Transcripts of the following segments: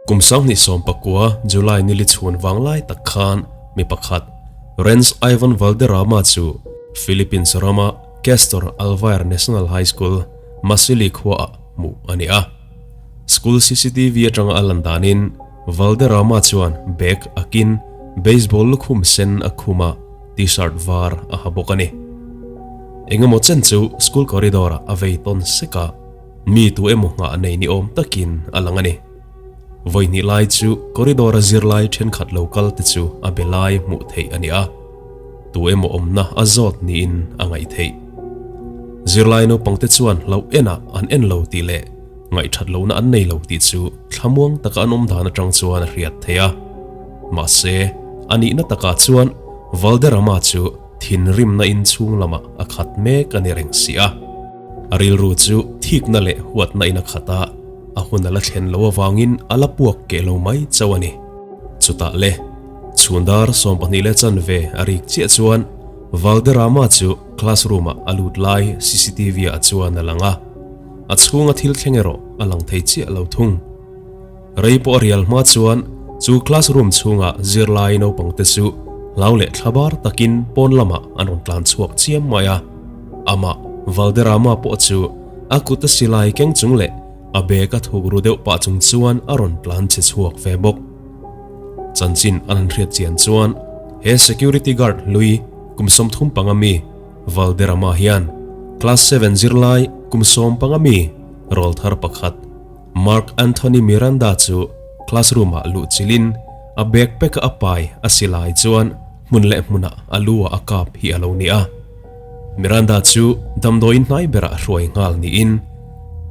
Kum 2019 July nili chhun vanglai tak khan mi pakhat Renz Ivan Valderrama chu Philippines rama Castor Alvair National High School, Masili khuaah hmuh a ni a. School cctv atanga a lan danin Valderrama chuan bag a kin, baseball lukhum sen a khum a, t-shirt var a ha bawk a ni. Engemaw chen chu school corridor-ah a vei tawn sek a, mi tu emaw nghah nei ni awm takin a lang a ni. Vawihnih lai chu corridor-a zirlai thenkhat lo kal te chu a be lai hmuh theih a ni a, tu emaw awmna a zawt niin a ngaih theih. Zirlai naupangte chuan hlauh enah an en lo tih leh ngaihthat lohna an nei lo tih chu thlamuang taka an awm dan atang chuan a hriat theih a. Mahse, a nihna takah chuan Valderrama chu thinrimna in chhung lamah a khat mek a ni reng si a. A rilru chu thikna leh huatna in a khat a, a hun a la thlen lo avangin a la puak keh lo mai chauh a ni. Chutah le, chhun dar 12 leh chanve a rik chiah chuan Valderrama chu classroom-ah a lut lai cctv-ah chuan a lang a, a chhunga thil thleng erawh a lang thei chiah lo thung. Rei pawh a rial hma chuan chu classroom chhunga zirlai naupangte chu hlau leh thlabar takin pawn lamah an rawn tlan chhuak chiam mai a. Amah Valderrama pawh chu a kut a silai keng chung leh a bag a thuk ru deuh pah chung chuan a rawn tlan chhe chhuak ve bawk. Chanchin an han hriat chian chuan he security guard hlui kum 35 mi Valderrama hian class seven zirlai kum 15 mi rawl thar pakhat Mark Anthony Miranda chu classroom-ah luh chilhin a backpack-a a pai a si lai chuan hmun leh hmunah a lu-ah a kap hi a lo ni a. Miranda chu damdawiin hnai berah hruai nghal niin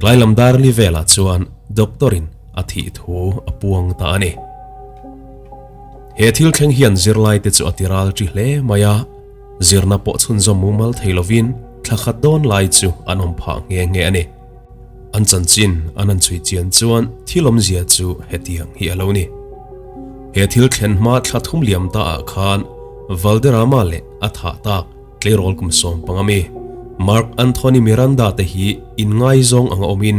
tlai lam dar li velah chuan doctor-in a thih thu a puang ta a ni. He thil thleng hian zirlaite chu a ti ral ṭi hle mai a, zirna pawh chhunzawm mumal thei lovin thla khat dawn lai chu an awm phah nghe nghe a ni. An chanchin an han chhui chian chuan thil awmzia chu hetiang hi a lo ni. He thil thlen hma thla thum liam ta ah khan Valderrama leh a thah tak tleirawl kum 15 mi Mark Anthony Miranda te hi inngaizawng anga awmin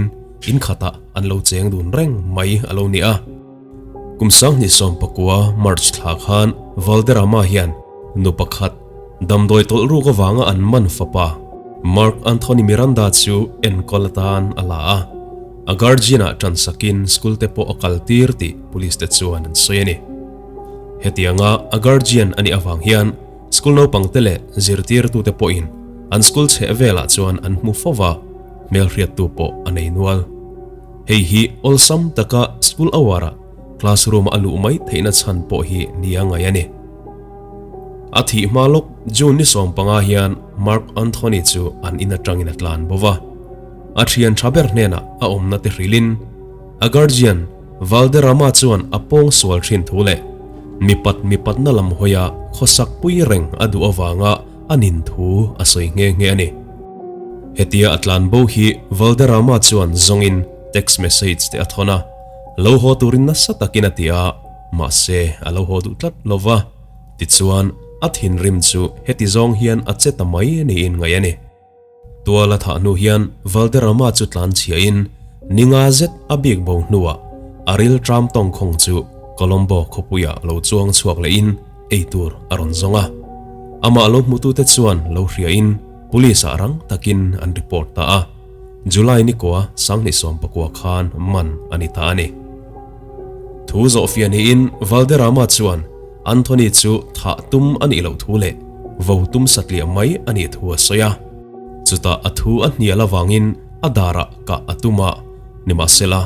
in khatah an lo cheng dun reng mai a lo ni a. Kum 2019 March thla khan Valderrama hian nu pakhat damdawi tawlh ruk avanga an man fapa Mark Anthony Miranda chu enkawl atan a la a, a guardian-ah ṭansakin school te pawh a kal tir tih police te chuan an sawi a ni. Hetianga a guardian a nih avang hian school naupangte leh zirtirtute pawhin an school chheh velah chuan an hmu fo va, hmelhriattu pawh a nei nual. Hei hi awlsam taka school hour-ah classroom-a a luh mai theihna chhan pawh hi nia ngai a ni. A thih hma lawk June ni 15 hian Mark Anthony chu an in atangin a tlan bo va. A thian tha ber hnenah a awmna te hrilhin a guardian Valderrama chuan a pawng sual thin thu leh mipat mipatna lam hawia khawsak pui reng a duh avanga a nin thu a sawi nghe nghe a ni. Hetia a tlan bo hi Valderrama chuan zawngin text message te a thawn a, lo haw turin nasa takin a ti a, mahse a lo haw duh tlat lo va, tichuan a thinrim chu heti zawng hian a che ta mai niin ngaih a ni. Tual a thah hnu hian Valderrama chu tlan chhiahin ninga zet a bik bo hnuah a ril tram tawngkhawng chu Colombo khawpuiah lo chuang chhuak lehin ei tur a rawn zawng a. Amah lo hmutute chuan lo hriain police-ah rang takin an report ta a. July ni kua 2019 khan man a ni ta a ni. Thu zawhfiah niin Valderrama chuan Anthony chu thah tum a nih loh thu leh vo tum satliah mai a nih thu a sawi a. Chutah a thu a hnial avangin a darah kah a tum a, nimahsela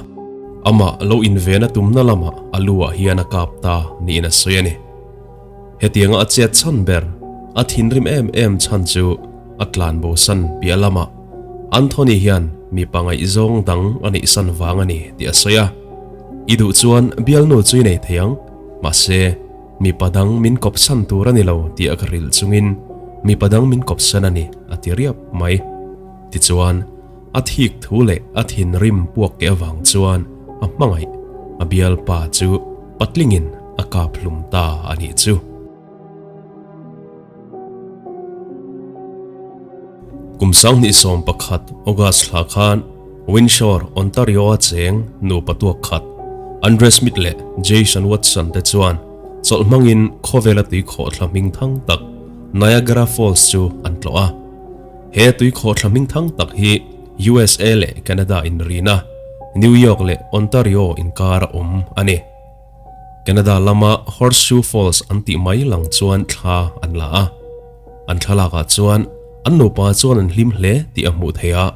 amah lo inven a tumna lamah a lu ah hian a kap ta niin a sawi a ni. Hetianga a chet chhan ber, a thinrim em em chhan chu a tlan bosan piah lamah Anthony hian mipa ngaihzawng dang a neih san vang a ni tih a sawi a. I duh chuan bialnu chu i nei thei ang, mahse mipa dang min kawp san tur a ni lo tih a ka hrilh chungin mipa dang min kawp san a ni a ti riap mai. Tichuan, a thik thu leh a thinrim puak ke avang chuan a hmangaih a bialpa chu patlingin a kap hlum ta a nih chu. Kum 2011 August thla khan Windsor, Ontario-a cheng nupa tuak khat. Andre Smith leh Jason Watson te chuan chawlh hmangin khawvela tuikhawhthla hming thang tak Niagara Falls chu an tlawh a. He tuikhawhthla hming thang tak hi USA leh Canada inrina New York leh Ontario inkara awm a ni. Canada lama Horseshoe Falls an tih mai lang chuan thla an la a. An thlalakah chuan an nupa chuan an hlim hle tih a hmuh theih a,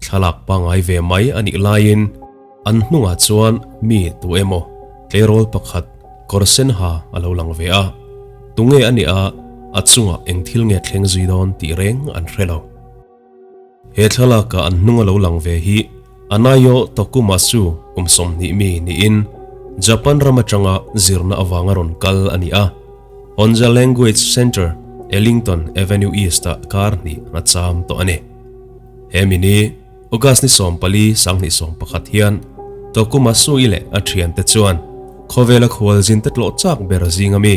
thlalak pangngai ve mai a nih laiin an hnungah chuan mi tu emaw tleirawl pakhat kawr sen ha a lo lang ve a. Tunge a nih a, a chungah eng thil nge thleng zui dawn tih reng an hre lo. He thlalaka an hnung a lo lang ve hi Anayo Tokumasu kum 20 mi niin Japan ram atanga zirna avanga rawn kal a ni a. Honja Language Center, Ellington Avenue East-ah kar hnih a cham tawh a ni. He mini August ni 14, 2011 hian Tokumasu-i leh a thiante chuan khawvela khualzin te tlawh chak ber zinga mi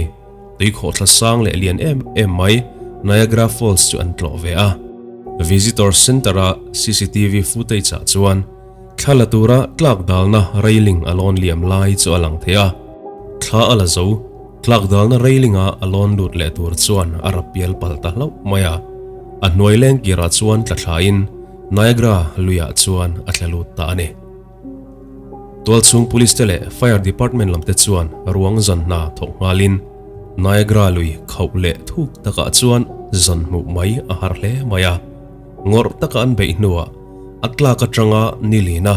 Tuikhawhthla sang leh lian em em mai Niagara Falls chu an tlawh ve a. Visitor Centre-a cctv footage-ah chuan thla la tura tlak dalna railing a lawn liam lai chu a lang thei a. Thla a la zo, tlak dalna railing-a a lawn lut leh tur chuan a rap pial pal ta hlauh mai a. A hnuai leng kirah chuan tla thlain Niagara luiah chuan a tla lut ta a ni. Tualchhung Police te leh Fire Department lam te chuan ruang zan hna thawk nghalin Niagara lui khauh leh thuk takah chuan zan hmuh mai a har hle mai a. Ngawrh taka an beih hnuah a tlak atanga ni lina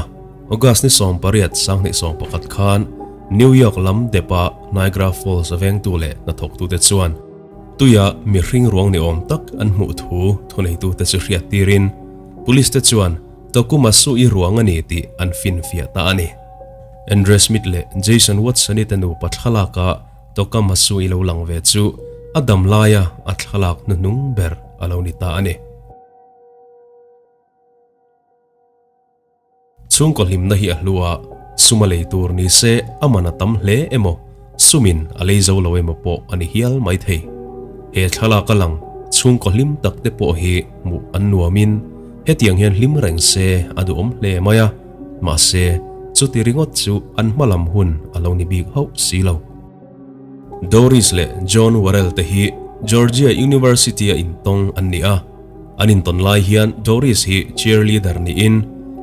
August ni 18 2021 khan New York lam depa Niagara Falls vengtu leh hnathawktute chuan tuia mihring ruang ni awm tak an hmuh thu thuneitute chu hriat tirin Police te chuan Tokumasu i ruang a ni tih an finfiah ta a ni. Andre Smith leh Jason Watson-i te nupa thlalaka Tokamasu i lo lang ve chu a dam laia a thlalak hnuhnung ber a lo ni ta a ni. Chhungkaw hlimna hi a hlu a, sum a lei tur ni se a man a tam hle emaw, sumin a lei zo lo emaw pawh a ni hial mai thei. He thlalak a lang chhungkaw hlim tak te pawh hi hmuh an nuamin Hetiang hian hlim reng se a duhawm hle mai a, mahse chuti ringawt chu an hma lam hun a lo ni bik hauh si lo. Doris leh John Worrell te hi Georgia University-a intawng an ni a, an intawn lai hian Doris hi cheerleader niin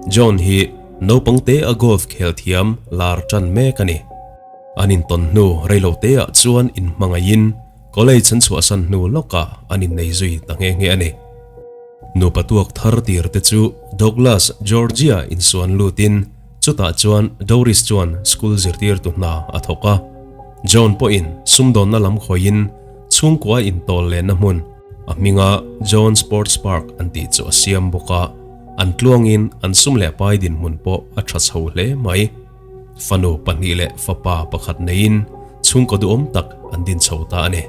John hi naupang te a golf khel thiam lar tan mek a ni. An intawn hnu reilo teah chuan inhmangaihin College an chhuahsan hnu lawkah an innei zui ta nghe nghe a ni. Nupa tuak thar tir te chu Douglas, Georgia insuan lutin chutah chuan Doris chuan school zirtirtu hna a thawk a. John pawhin sumdawnna lam khawihin chhungkua intawl lehna hmun a hminga John Sports Park an tih chu a siam bawk a, an tluangin an sum leh pai dinhmun pawh a tha chho hle mai. Fanu pahnih leh fapa pakhat neiin chhungkaw duhawm tak an din chho ta a ni.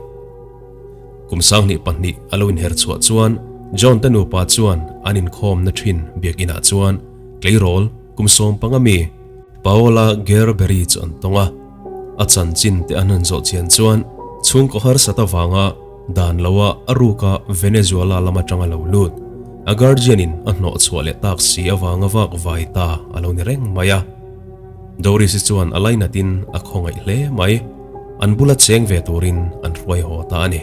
Kum 2002 a lo inher chhuah chuan John te nupa chuan an inkhawmna thin biakinah chuan tleirawl kum 15 mi Paola Gerbery chu an tawng a. A chanchin te an han zawh chian chuan chhungkaw harsat avanga dan loa a ruka Venezuela lam atanga lo lut a guardian in a hnawh chhuah leh tak si avanga vak vai ta a lo ni reng mai a. Doris i chuan a lainatin a khawngaih hle mai. An bula cheng ve turin an hruai haw ta a ni.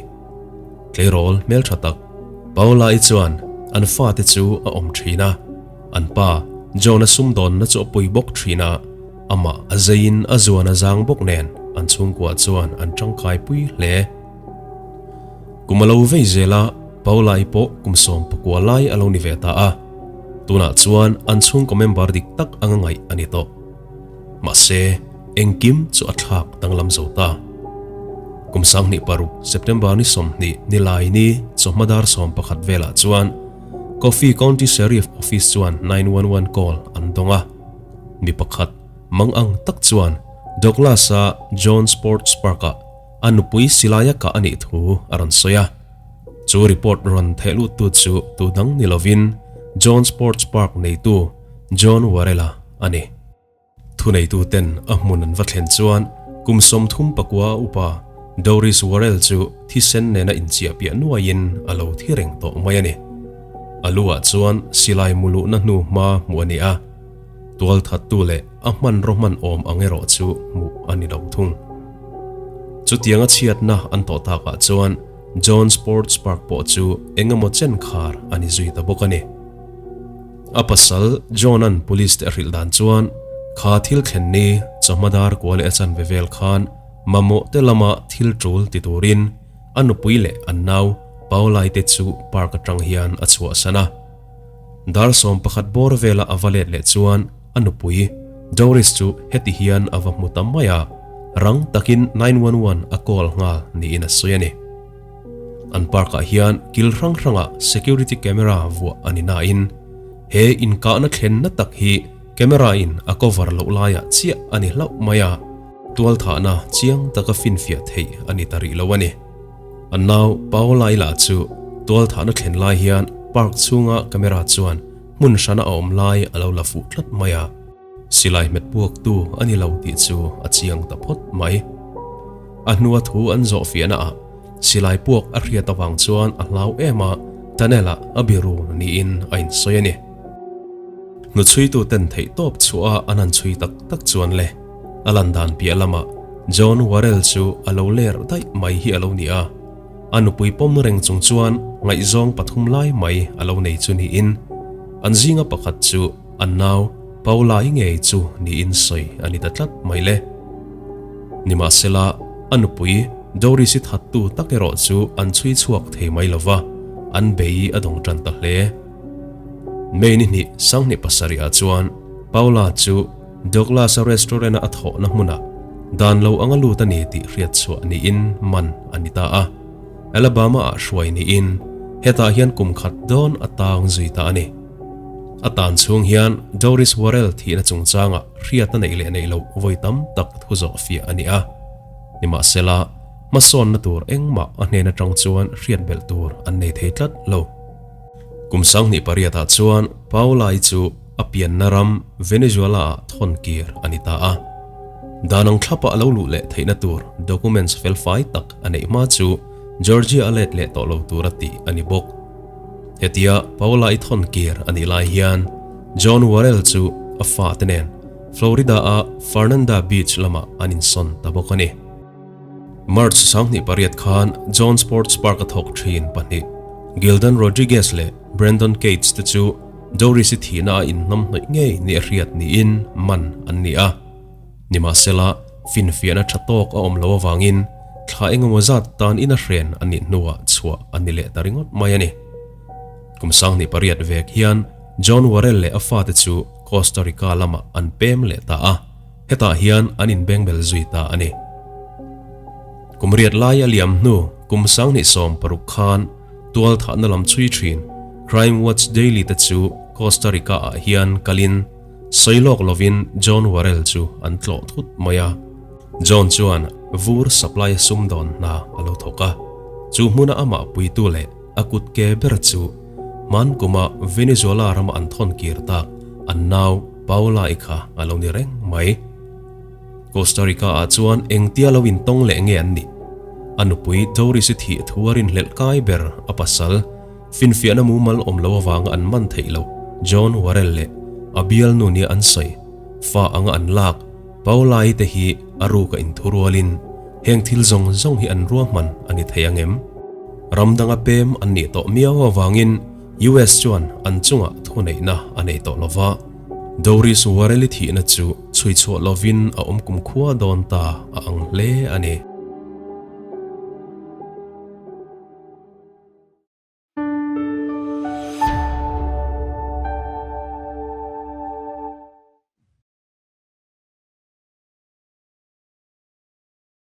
Tleirawl hmeltha tak Paola i chuan an fate chu a awm thin a, an pa John a sumdawnna chu a pui bawk thin a, amah a zeiin a zuan a zang bawk nen an chhungkua chuan an tangkai pui hle. Kum a lo vei zel a, Paola i pawh kum 19 lai a lo ni ve ta a. Tunah chuan an chhungkaw member dik tak anga ngaih a ni tawh. Mahse, engkim chu a thlak danglam zo ta. Kum 2006 September ni 20 ni lai ni chawhma dar 11 velah chuan Coffee County Sheriff Office chuan 911 call an dawng a. Mi pakhat mang ang tak chuan Douglas-a John Sports Park-ah a nupui silaia kah a nih thu a rawn sawi a. Chu report rawn theh luttu chu tu dang ni lovin John Sports Park neitu John Warrell-a a ni. Thuneituten a hmun an va thlen chuan kum 39 upa Doris Warrell chu thisen nena inchiahpiah nuaiin a lo thi reng tawh mai a ni. A luah chuan silai muluhna hnu hma hmuh a ni a. Tualthattu leh a hmanraw hman awm ang erawh chu hmuh a ni lo thung. Chutianga chhiatna an tawh takah chuan John Sports Park pawh chu eng emaw chen khar a ni zui ta bawk a ni. A pasal John-a'n police te a hrilh dan chuan kha thil thlen ni chawhma dar kua leh a chanve vel khan mamawh te lama thil tul ti turin a nupui leh an nau Paulai te chu park atang hian a chhuahsan a. Dar 11 bawr vela a va let leh chuan a nupui Doris chu heti hian a va hmu ta mai a, rang takin 911 a call nghal niin a sawi a ni. An park ah hian kil hrang hrangah security camera vuah a ni nain he inkahna thlenna tak hi camera in a cover loh laiah chiah a ni hlauh mai a, tualthahna chiang taka finfiah theih a ni ta rih lo a ni. An nau Paula-i lah chu tualthahna thlen lai hian park chhunga camera chuan hmun hrana a awm lai a lo la fuh tlat mai a, silai hmet puaktu a ni lo tih chu a chiang ta phawt mai. A hnua thu an zawh fiahna ah silai puak a hriat avang chuan a hlau em a, tunnel ah a biru niin a insawi a ni. Hnuchhuitu ten theih tawp chhuah a an han chhui tak tak chuan le. A lan dan piah lamah John Worrell chu a lo ler daih mai hi a lo ni a, a nupui pawm reng chung chuan ngaihzawng pathum lai mai a lo nei chu niin an zinga pakhat chu an nau Paula-i ngei chu niin sawi a ni ta tlat mai le. Nimahsela, a nupui Doris-i thattu tak erawh chu an chhui chhuak thei mai lo va, an bei a dawng tan ta hle. May ni hnih 2007 ah chuan Paula chu Douglas-a restaurant-a a thawhna hmunah dan lo anga lut a ni tih hriat chhuah niin man a ni ta a. Alabama-ah hruai niin hetah hian kum khat dawn a tang zui ta a ni. A tan chhung hian Doris Worrell thihna chungchangah hriat a neih leh neih loh vawi tam tak thu zawh fiah a ni a. Nimahsela, hmasawnna tur engmah a hnen atang chuan hriat belh tur an nei thei tlat lo. Kum 2008 ah chuan Paula-i chu a pianna ram Venezuela-ah thawn kir a ni ta a. Dan ang thlapa a lo luh leh theihna tur documents felfai tak a neih hma chu Georgia a let leh tawh lo tur a tih a ni bawk. Hetia Paula-i thawn kir a nih lai hian John Worrell chu a fate nen Florida-a Fernanda Beach lamah an insawn ta bawk a ni. March 2008 khan John Sports Park a thawk thin pahnih Gildan Rodriguez leh Brandon Cates te chu Doris-i thihna a inhnamhnawih ngei ni a hriat niin man an ni a. Nimahsela, finfiahna tha tawk a awm lo avangin thla engemaw zat tan ina hren a nih hnuah chhuah a ni leh ta ringawt mai a ni. Kum 2008 vek hian John Worrell leh a fate chu Costa Rica lamah an pem leh ta a. Hetah hian an inbengbel zui ta a ni. Kum riat lai a liam hnu kum 2016 khan tual thahna lam chhui thin Crime Watch Daily te chu Costa Rica ah hian kalin sawi lawk lovin John Worrell chu an tlawh thut mai a. John chuan vur supply a sumdawn hna a lo thawk a, chu hmuna amah puitu leh a kut ke ber chu hmankuma Venezuela rama an thawn kir tak an nau Paula-i kha a lo ni reng mai. Costa Rica-ah chuan engtia lo intawng leh nge an nih? A nupui Doris-i thih thu a rinhlelh kai ber a pasal, finfiahna mumal awm lo avanga an man theih loh John Worrell leh a bialnu nia an sawi, fa anga an lak Paula-i te hi a ruka inthurualin heng thil zawng zawng hi an ruahman a ni thei ang em? Ram danga pem an nih tawh miau avangin US chuan an chungah thuneihna a nei tawh lo va, Doris Worrell-i thihna chu chhuichhuah lovin a awm kumkhua dawn ta a ang hle a ni.